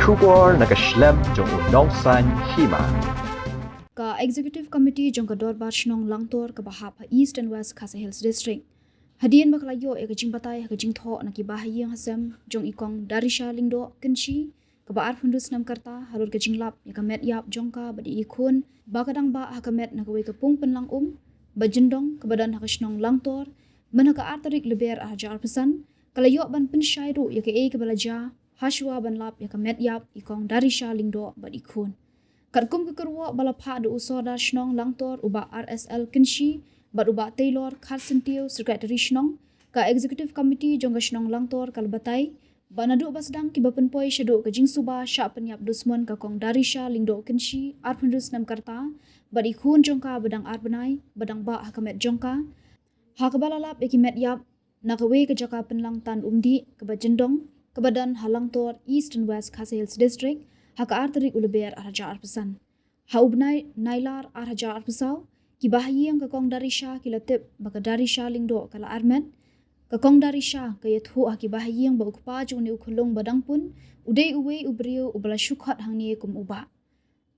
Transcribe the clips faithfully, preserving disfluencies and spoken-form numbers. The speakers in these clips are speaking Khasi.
Khubor na ka shlem jong u nongsan hima. Ka Executive Committee jong ka Dorbar Shnong Langtor kaba hap ha East and West Khasi Hills District, hadien ba ka la ïoh ïa ka jingbatai ha ka jingthoh na ki bahaïing hasem jong i Kong Darisha Lyngdoh Kynshi, kaba arphew hynriew snem ka rta, halor ka jinglap ïa ka met ïap jong ka bad i khun ba ka dang bah ha ka met na kawei ka pung pynlang um ba jyndong kaba don ha ka shnong Langtor, myn ha ka ar tarik Lber ar hajar arphew san, ka la ïoh ban pynshai ruh ïa kaei kaba la jia hashwa ban lap ïa ka met ïap i Kong Darisha Lyngdoh bad i khun. Katkum ka kyrwoh ba la phah da u Sordar Shnong Langtor, u Bah R S L Kynshi, bad u Bah Taylor Kharsyntiew, Secretary Shnong, ka Executive Committee jong ka shnong Langtor ka la batai ba naduh ba sdang kiba pynpoi shaduh ka jingsuba shah pynïap dusmon ka Kong Darisha Lyngdoh Kynshi, arphew hynriew snem ka rta, bad i khun jong ka ba dang ar bnai ba dang bah ha ka met jong ka, ha kaba la lap ïa ki met ïap na kawei ka jaka pynlang tan umdih kaba jyndong kaba don ha Langtor, East and West Khasi Hills District, ha ka ar tarik u Lber ar hajar arphew san. Ha u bnai Nailar ar hajar arphew saw, ki bahaïing ka Kong Darisha ki la tip ba ka Darisha Lyngdoh ka la armet. Ka Kong Darisha ka ïathuh ha ki bahaïing ba u kpa jong une u khyllung ba dang pun u dei uwei u briew uba la shu khot hangne kum u bah.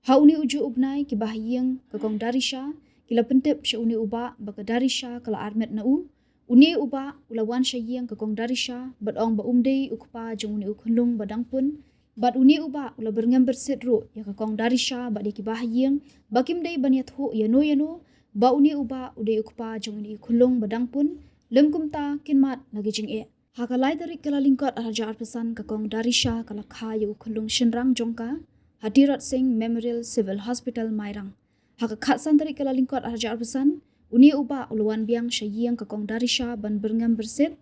Ha une u juh u bnai, ki bahaïing ka Kong Darisha ki la pyntip sha une u bah ba ka Darisha ka la armet na u. Une u bah u la wan sha ïing ka Kong Darisha bad ong ba um dei u kpa jong une u khyllung ba dang pun, bad une u bah u la byrngem byrsit ruh ïa ka Kong Darisha bad ïa ki bahaïing ba kim dei ban ïathuh ïano ïano ba une u bah u dei u kpa jong une u khyllung ba dang pun, lym kumta kin mad la ki jingeh. Ha ka lai tarik Kyllalyngkot ar hajar arphew san, ka Kong Darisha ka la kha ïa u khyllung shynrang jong ka ha Tirot Sing Memorial Civil Hospital, Mairang. Ha ka khatsan tarik Kyllalyngkot ar hajar arphew san, une u bah u la wan biang sha ïing ka Kong Darisha ban byrngem byrsit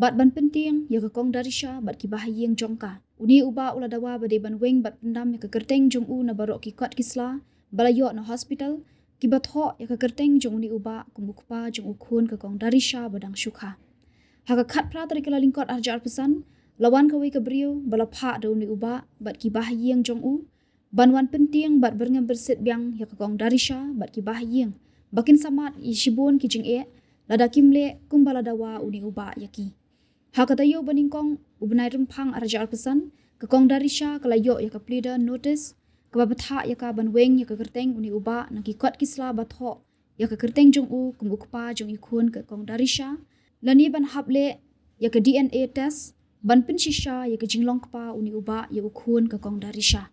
bad ban pyntieng ïa ka Kong Darisha bad ki bahaïing jong ka. Une u bah u la dawa ba dei ban weng bad pyndam ïa ka kyrteng jong u na baroh ki kot ki sla ba la ïoh na hospital, kiba thoh ïa ka kyrteng jong une u bah kum u kpa jong u khun ka Kong Darisha ba dang shu kha. Ha ka khatphra tarik Kyllalyngkot ar hajar arphew san, la wan kawei ka briew ba la phah da une u bah bad ki bahaïing jong u ban wan pyntieng bad byrngem byrsit biang ïa ka Kong Darisha bad ki bahaïing ba kin sa mad ïa shibun ki jingeh lada kim leh kumba la dawa une u bah ïa ki. Ha ka taïew ba nyngkong u bnai Rymphang ar hajar arphew san, ka Kong Darisha ka la ïoh ïa ka pleader notice kaba bthah ïa ka ban weng ïa ka kyrteng une u bah na ki kot ki sla ba thoh ïa ka kyrteng jong u kum u kpa jong i khun ka Kong Darisha, lane ban hap leh ïa ka D N A test ban pynshisha ïa ka jinglong kpa une u bah ïa u khun ka Kong Darisha.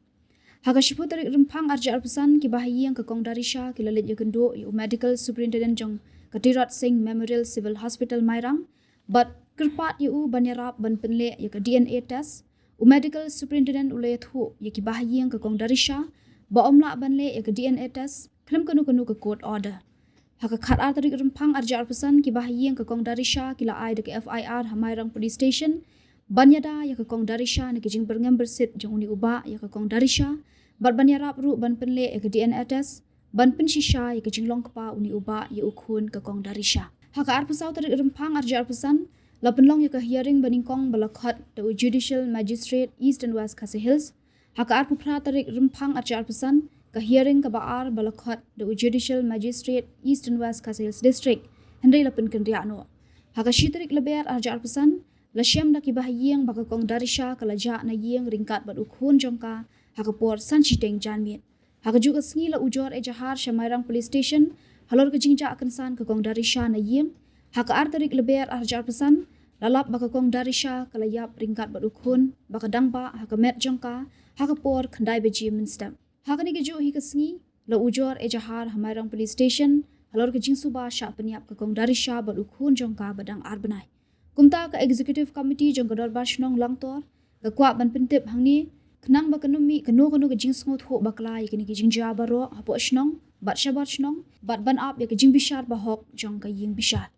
Ha ka shiphew tarik Rymphang ar hajar arphew san, ki bahaïing ka Kong Darisha ki la leit ïakynduh ïa u Medical Superintendent jong ka Tirot Sing Memorial Civil Hospital, Mairang, bad kyrpad ïa u ban ïarap ban pynleh ïa ka D N A test. U Medical Superintendent u la ïathuh ïa ki bahaïing ka Kong Darisha ba ym lah ban leh ïa ka D N A test khlem kano kano ka court order. Ha ka khatar tarik Rymphang ar hajar arphew san, ki bahaïing ka Kong Darisha ki la ai da ka F I R ha Mairang Police Station ban ïada ïa ka Kong Darisha na ki jingbyrngem byrsit jong une u bah ïa ka Kong Darisha, bad ban ïarap ruh ban pynleh ïa ka D N A test ban pynshisha ïa ka jinglong kpa une u bah ïa u khun ka Kong Darisha. Ha ka arphew saw tarik Rymphang ar hajar arphew san, la pynlong ïa ka hearing ba nyngkong ba la khot da u Judicial Magistrate East and West Khasi Hills. Ha ka arphew phra tarik Rymphang ar hajar arphew san, ka hearing kaba ar ba la khot da u Judicial Magistrate East and West Khasi Hills District, hynrei la pynkynriah noh. Ha ka shi tarik Lber ar hajar arphew san, la shem da ki bahaïing ba ka Kong Darisha ka la jah na ïing ryngkat bad u khun jong ka ha ka por san shiteng janmiet. Ha kajuh ka sngi la ujor ejahar sha Mairang Police Station halor ka jingjah kynsan ka Kong Darisha na ïing. Ha ka ar tarik Lber ar hajar arphew san, la lap ba ka Kong Darisha ka la ïap ryngkat bad u khun ba ka dang bah ha ka met jong ka ha ka por khyndai baje mynstep. Ha kane kajuh hi ka sngi la ujor ejahar ha Mairang Police Station halor ka jingsuba shah pynïap ka Kong Darisha bad u khun jong ka ba dang ar bnai. Kumta ka Executive Committee jong ka Dorbar Shnong Langtor ka kwah ban pyntip hangne, khnang ba kan ym mih kano kano ka jingsngewthuh bakla ïa kine ki jingjia baroh hapoh shnong bad shabar shnong, bad ban ap ïa ka jingbishar bahok jong ka ïing bishar.